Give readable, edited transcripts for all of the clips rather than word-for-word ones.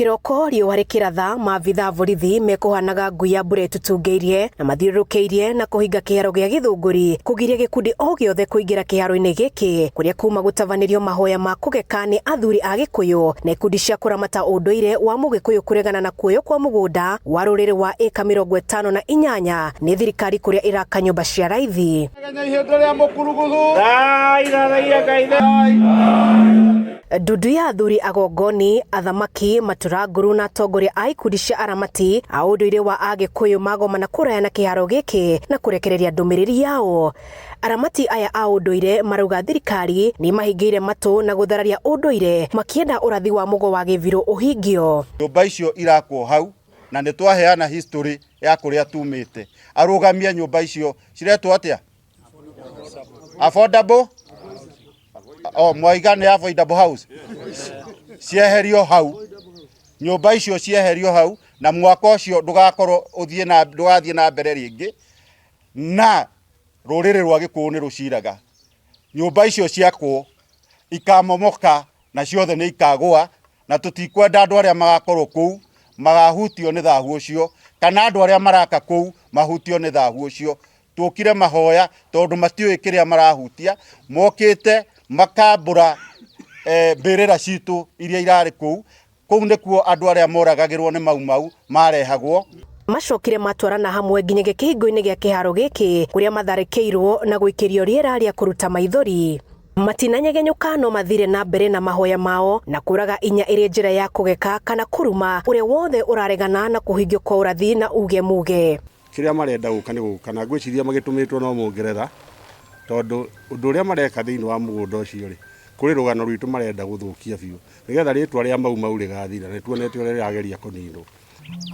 Kĩroko riũa rĩkĩratha, maabitha a borithi mekũhanaga ngui ya mbura ĩtutungĩirie na mathiũrũrũkĩirie na kũhinga kĩharo gĩa Gĩthũngũri kũgiria gĩkundi o gĩothe kũingĩra kĩharo-inĩ gĩkĩ kũrĩa kuma gũtabanĩrio mahoya ma kũgeka nĩ athuri a Gĩkũyũ na ikundi cia kũramata ũndũire wa Mũgĩkũyũ kũregana na kuoywo kwa mũgũnda wa rũrĩrĩ wa ĩka 58 nĩ thirikari kũrĩa ĩraka nyũmba cia raithi. Ndundu ya athuri agongoni, athamaki, maturanguru na atongoria a ikundi cia aramati a ũndũire wa Agĩkũyũ magomana kũraya na kĩharo gĩkĩ na kũrekereria ndũmĩrĩri yao. Aramati aya a ũndũire marauga thirikari nĩ ĩmahingĩire matũ na gũthararia ũndũire makĩenda ũrathi wa mũgo wa Gĩbirũ ũhingio. Nyũmba icio irakwo hau na nĩ twaheana history ya kũrĩa tumĩte. Arũgamie nyũmba icio ciretwo atĩa? Affordable? Oh, mwaiga nĩ affordable house. Cieherio hau. Nyũmba icio cieherio hau na mwako ũcio ndũgakorwo ũthiĩ na ndũgathiĩ na mbere rĩngĩ na rũrĩrĩ rwa Gĩkũyũ nĩ rũciraga. Nyũmba icio ciakwo ikamomoka na ciothe nĩ ikagũa na tũtikwenda andũ arĩa magakorwo kũu magahutio nĩ thahu ũcio kana andũ arĩa maraka kũu mahutio nĩ thahu ũcio. Tũkire mahoya tondũ matiũĩ kĩrĩa marahutia, mokĩte makambũra eh, mbĩrĩra citũ iria irarĩ kũu. Kũu nĩkuo andũ arĩa moragagĩrwo nĩ Mau Mau marehagwo. Macokire matwarana hamwe nginyagia kĩhingo-inĩ gĩa kĩharo gĩkĩ kũrĩa matharĩkĩirwo na gũikĩrio rĩera rĩa kũruta maithori. Matinanyegenyũka no mathire na mbere na mahoya mao na kũraga inya ĩrĩ njĩra ya kũgeka kana kũruma ũrĩa wothe ũraregana na kũhingio kwa ũrathi na uge muge. Kĩrĩa marenda gũka nĩ gũka na ngwĩciria magĩtũmĩtwo no Mũngeretha tondũ ũndũ ũrĩa mareka thĩinĩ wa mũgũnda ũcio rĩ, kũrĩ rũgano rwitũ marenda gũthũkia biũ nĩgetha rĩtwa rĩa Mau Mau rĩgathira. Nĩ tuonete ũrĩa rĩrageria kũninwo.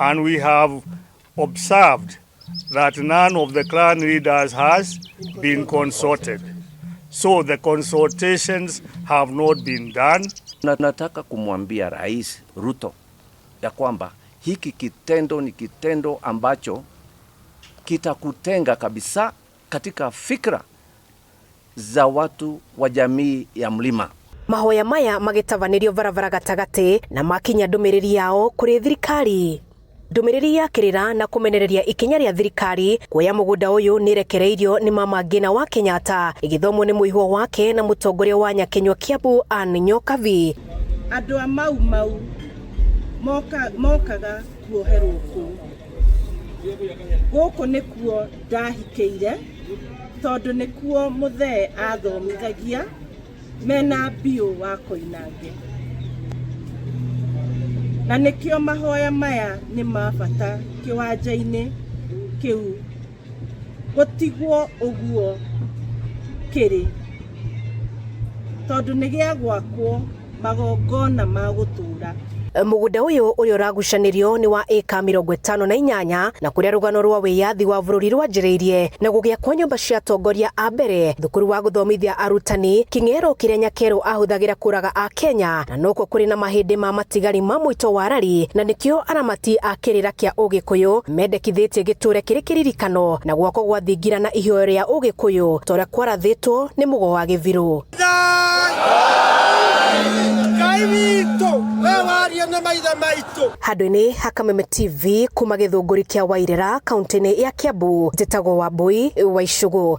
And we have observed that none of the clan leaders has been consulted. So the consultations have not been done. Na nataka kumwambia Rais Ruto ya kwamba hiki kitendo ni kitendo ambacho kitakutenga kabisa katika fikra za watu wa jamii ya mlima. Mahoya maya magĩtabanĩrio barabara gatagatĩ na makinya ndũmĩrĩri yao kũrĩ thirikari. Ndũmĩrĩri ya kĩrĩra na kũmenereria ikinya rĩa thirikari kuoya mũgũnda ũyũ nĩrekereirio nĩ Mama Ngina wa Kenyatta ĩgĩthomwo nĩ mũihwa wake na mũtongoria wa Nyakenywa Kiambu Anne Nyokabi. Andũ a Mau Mau moka, mokaga kuoherwo kũu. Gũkũ nĩkuo ndahikĩire tondũ nĩkuo mũthee athomithagia mena Mbiũ wa Koinange. Na nĩkĩo mahoya maya nĩ ma bata kĩwanja-inĩ kĩu gũtigwo ũguo kĩrĩ tondũ nĩ gĩa gwakwo magongona ma gũtũra. Mũgũnda ũyũ ũrĩa ũragucanĩrio nĩ wa ĩka 58 na kũrĩa rũgano rwa wĩyathi wa bũrũri rwanjĩrĩirie na gũgĩa kwa nyũmba cia atongoria a mbere, thukuru wa gũthomithia arutani, kĩng'ero kĩrĩa Nyakerũ ahũthagĩra kũraga a Kenya, na nokuo kũrĩ na mahĩndĩ ma matigari ma mũito wa Rari, na nĩkĩo aramati a kĩrĩra kĩa Ũgĩkũyũ mendekithĩtie gĩtũre kĩrĩ kĩririkano na gwakwo gwa thingira na ihoyo rĩa Ũgĩkũyũ ta ũrĩa kwarathĩtwo nĩ Mũgo wa Gĩbirũ. Ngai witũ we waria na maithe maitũ. Handũ-inĩ ha Kameme TV kuma Gĩthũngũri kĩa Wairera kaunti-inĩ ya Kiambu, njĩtagwo Wambui wa Icũgũ.